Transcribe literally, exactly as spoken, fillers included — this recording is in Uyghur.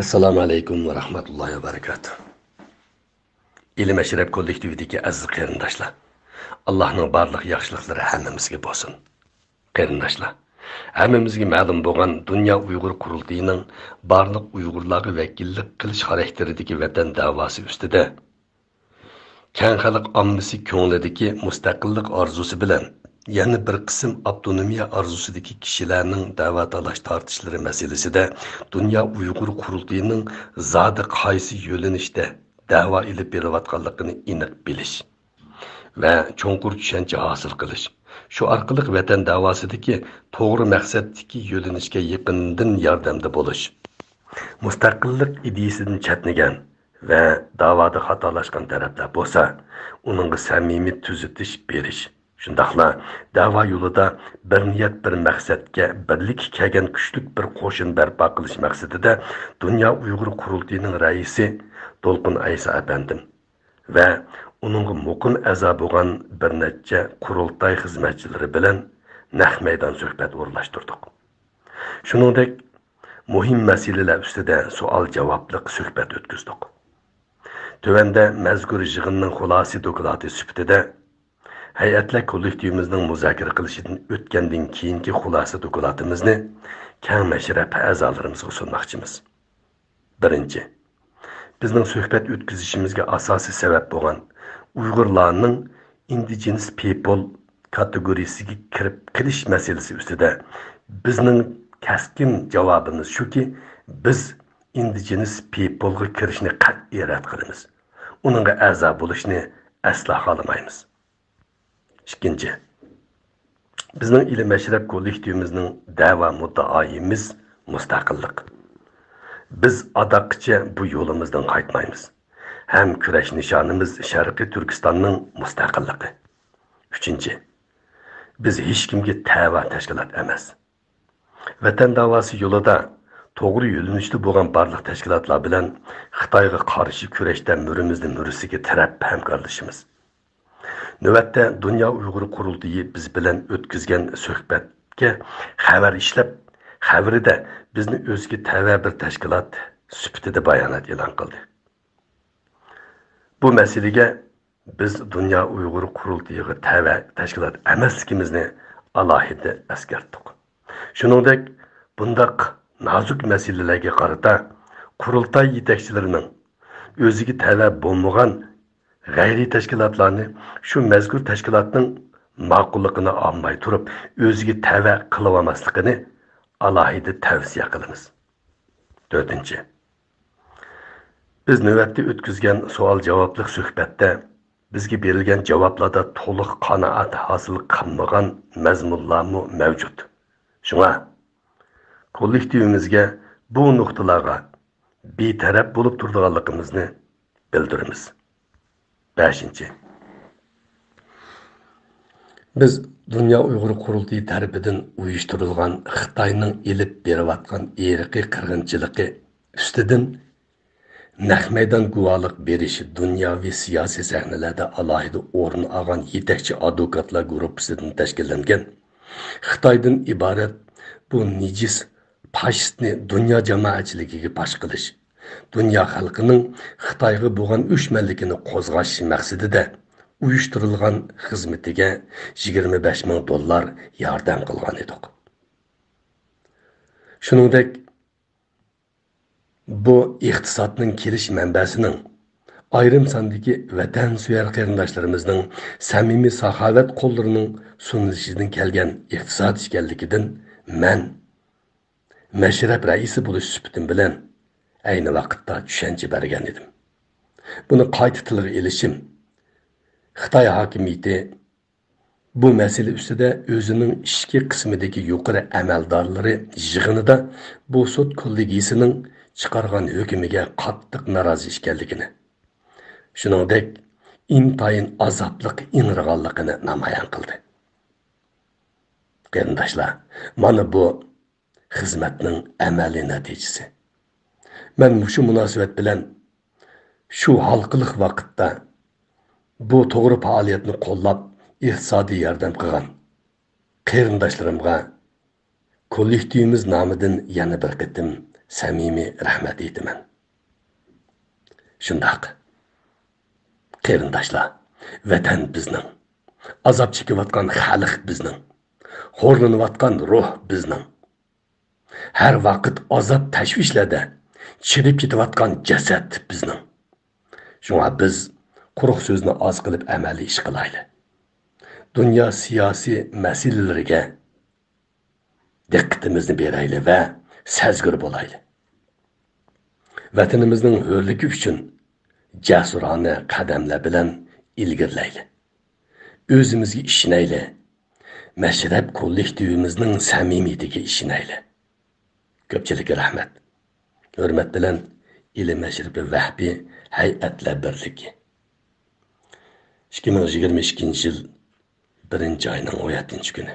ئەسسالامۇ ئەلەيكۇم ۋە رەھمەتۇللاھى ۋە بەرىكاتۇھ. ئىلىم ئەشرەپ كوللېكتىۋىدىكى ئەزىز قېرىنداشلار، ئاللاھنىڭ بارلىق ياخشىلىقلىرى ھەممىمىزگە بولسۇن. قېرىنداشلار، ھەممىمىزگە مەلۇم بولغان دۇنيا ئۇيغۇر قۇرۇلتىيىنىڭ بارلىق ئۇيغۇرلارغا ۋەكىللىك قىلىش خاراكتېرىدىكى ۋەتەن دەۋاسى ئۈستىدە كەڭ خەلق ئاممىسى كۆڭلىدىكى مۇستەقىللىق ئارزۇسى بىلەن يەنە بىر قىسىم ئاپتونومىيە ئارزۇسىدىكى كىشىلەرنىڭ دەۋا تالاش-تارتىشلىرى مەسىلىسىدە دۇنيا ئۇيغۇر قۇرۇلتىيىنىڭ زادى قايسى يۆنىلىشتە دەۋا ئېلىپ بېرىۋاتقانلىقىنى ئېنىق بىلىش ۋە چوڭقۇر چۈشەنچە ھاسىل قىلىش، شۇ ئارقىلىق ۋەتەن دەۋاسىدىكى توغرا مەقسەتتىكى يۆنىلىشكە يېقىندىن ياردەمدە بولۇش. مۇستەقىللىق ئىدىيىسىدىن چەتنىگەن ۋە داۋادا خاتالاشقان تەرەپلەر بولسا، ئۇنىڭغا سەمىمىي تۈزىتىش بېرىش، شۇنداقلا دەۋا يولىدا بىر نىيەت، بىر مەقسەتكە بىرلىككە كەلگەن كۈچلۈك بىر قوشۇن بەرپا قىلىش مەقسىتىدە دۇنيا ئۇيغۇر قۇرۇلتىيىنىڭ رەئىسى دولقۇن ئەيسا ئەپەندىم ۋە ئۇنىڭغا مۇقىم ئەزا بولغان بىر نەچچە قۇرۇلتاي خىزمەتچىلىرى بىلەن نەق مەيدان سۆھبەت ئورۇنلاشتۇردۇق. شۇنىڭدەك مۇھىم مەسىلىلەر ئۈستىدە سوئال-جاۋابلىق سۆھبەت ئۆتكۈزدۇق. تۆۋەندە مەزكۇر يىغىننىڭ خۇلاسە دوكلاتى سۈپىتىدە، ھەيئەتلەر كوللېكتىۋىمىزنىڭ مۇزاكىرە قىلىشىدىن ئۆتكەندىن كېيىنكى خۇلاسە دوكلاتىمىزنى كەڭ مەشرەپ ئەزالىرىمىزغا سۇنماقچىمىز. بىرىنچى، بىزنىڭ سۆھبەت ئۆتكۈزۈشىمىزگە ئاساسىي سەۋەب بولغان ئۇيغۇرلارنىڭ ئىندىجېنىس پېيپول كاتېگورىيىسىگە كىرىپ قېلىش مەسىلىسى ئۈستىدە بىزنىڭ كەسكىن جاۋابىمىز شۇكى، بىز ئىندىجېنىس پېيپولغا كىرىشنى قەتئىي رەت قىلىمىز. ئۇنىڭغا ئەزا بولۇشنى ئەسلا خالىمايمىز. ئىككىنچى، بىزنىڭ ئىلىم مەشرەپ كوللېكتىۋىمىزنىڭ دەۋا مۇددىئايىمىز مۇستەقىللىق. بىز ئاداققىچە بۇ يولىمىزدىن قايتمايمىز. ھەم كۈرەش نىشانىمىز شەرقىي تۈركىستاننىڭ مۇستەقىللىقى. ئۈچىنچى، بىز ھېچكىمگە تەۋە تەشكىلات ئەمەس. ۋەتەن داۋاسى يولىدا توغرا يۆنىلىشتە بولغان بارلىق تەشكىلاتلار بىلەن خىتايغا قارشى كۈرەشتە مۈرىمىزنى مۈرىسىگە تىرەپ ھەمكارلىشىمىز. نۆۋەتتە دۇنيا ئۇيغۇر قۇرۇلتىيى بىز بىلەن ئۆتكۈزگەن سۆھبەتكە خەۋەر ئىشلەپ، خەۋىرىدە بىزنى ئۆزىگە تەۋە بىر تەشكىلات سۈپىتىدە بايانات ئېلان قىلدى. بۇ مەسىلىگە بىز دۇنيا ئۇيغۇر قۇرۇلتىيىغا تەۋە تەشكىلات ئەمەسلىكىمىزنى ئالاھىدە ئەسكەرتتۇق. شۇنىڭدەك، بۇنداق نازۇك مەسىلىلەرگە قارىتا قۇرۇلتاي يېتەكچىلىرىنىڭ ئۆزىگە تەۋە بولمىغان غەيرىي تەشكىلاتلارنى شۇ مەزكۇر تەشكىلاتنىڭ ماقۇللۇقىنى ئالماي تۇرۇپ ئۆزىگە تەۋە قىلىۋالماسلىقىنى ئالاھىدە تەۋسىيە قىلىمىز. تۆتىنچى، بىز نۆۋەتتە ئۆتكۈزگەن سوئال-جاۋابلىق سۆھبەتتە بىزگە بېرىلگەن جاۋابلاردا تولۇق قانائەت ھاسىل قىلمىغان مەزمۇنلارمۇ مەۋجۇت. شۇڭا، كوللېكتىۋىمىزگە بۇ نۇقتىلارغا بىتەرەپ بولۇپ تۇرىدىغانلىقىمىزنى بىلدۈرىمىز. بەشىنچى، بىز دۇنيا ئۇيغۇر قۇرۇلتىيى تەرىپىدىن ئۇيۇشتۇرۇلغان خىتاينىڭ ئېلىپ بېرىۋاتقان ئىرقىي قىرغىنچىلىقى ئۈستىدىن نەق مەيدان گۇۋاھلىق بېرىش دۇنياۋى سىياسىي سەھنىلەردە ئالاھىدە ئورۇن ئالغان يېتەكچى ئادۋوكاتلار گۇرۇپپىسىدىن تەشكىللەنگەن خىتايدىن ئىبارەت بۇ نىجىس پاشىستنى دۇنيا جامائەتچىلىكىگە پاش قىلىش، دۇنيا خەلقىنىڭ خىتايغا بولغان ئۆچمەنلىكىنى قوزغاش مەقسىتىدە ئۇيۇشتۇرۇلغان خىزمىتىگە يىگىرمە بەش مىڭ دوللار ياردەم قىلغان ئىدۇق. شۇنىڭدەك، بۇ ئىقتىسادنىڭ كېلىش مەنبەسىنىڭ ئايرىم ساندىكى ۋەتەنسۆيەر قېرىنداشلىرىمىزنىڭ سەمىمىي ساخاۋەت قوللىرىنىڭ سۇنۇلۇشىدىن كەلگەن ئىقتىساد ئىكەنلىكىدىن مەن مەشرەپ رەئىسى بولۇش سۈپىتىم بىلەن ئەينى ۋاقىتتا چۈشەنچە بەرگەن ئىدىم. بۇنى قايتا تىلغا ئېلىشىم، خىتاي ھاكىمىيىتى بۇ مەسىلە ئۈستىدە ئۆزىنىڭ ئىچكى قىسمىدىكى يۇقىرى ئەمەلدارلىرى يىغىنىدا بۇ سوت كوللېگىيىسىنىڭ چىقارغان ھۆكۈمىگە قاتتىق نارازى ئىكەنلىكىنى، شۇنىڭدەك ئىنتايىن ئازابلىق ئىڭرىغانلىقىنى نامايان قىلدى. قېرىنداشلار، مانا بۇ خىزمەتنىڭ ئەمەلىي نەتىجىسى. مەن مۇشۇ مۇناسىۋەت بىلەن شۇ ھالقىلىق ۋاقىتتا بۇ توغرا پائالىيەتنى قوللاپ، ئىقتىسادىي ياردەم قىلغان قېرىنداشلىرىمغا كوللېكتىۋىمىز نامىدىن يەنە بىر قېتىم سەمىمىي رەھمەت ئېيتىمەن. شۇنداق. قېرىنداشلار، ۋەتەن بىزنىڭ. ئازاب چېكىۋاتقان خەلق بىزنىڭ. خورلىنىۋاتقان روھ بىزنىڭ. ھەر ۋاقىت ئازاب تەشۋىشلەردە چىرىپ كېتىۋاتقان جەسەت بىزنىڭ. شۇڭا بىز قۇرۇق سۆزنى ئاز قىلىپ ئەمەلىي ئىش قىلايلى. دۇنيا سىياسىي مەسىلىلىرىگە دىققىتىمىزنى بېرەيلى ۋە سەزگۈر بولايلى. ۋەتىنىمىزنىڭ ھۆرلۈكى ئۈچۈن جەسۇرانە قەدەملەر بىلەن ئىلگىرىلەيلى. ئۆزىمىزگە ئىشىنەيلى. مەشرەپ كوللېكتىۋىمىزنىڭ سەمىمىيىتىگە ئىشىنەيلى. كۆپچىلىككە رەھمەت. ھۆرمەت بىلەن، ئىلىم ئەشرىپى ۋەھبى، ھەيئەتلەر بىرلىكى. ئىككى مىڭ يىگىرمە ئىككىنچى يىل بىرىنچى ئاينىڭ ئون يەتتىنچى كۈنى.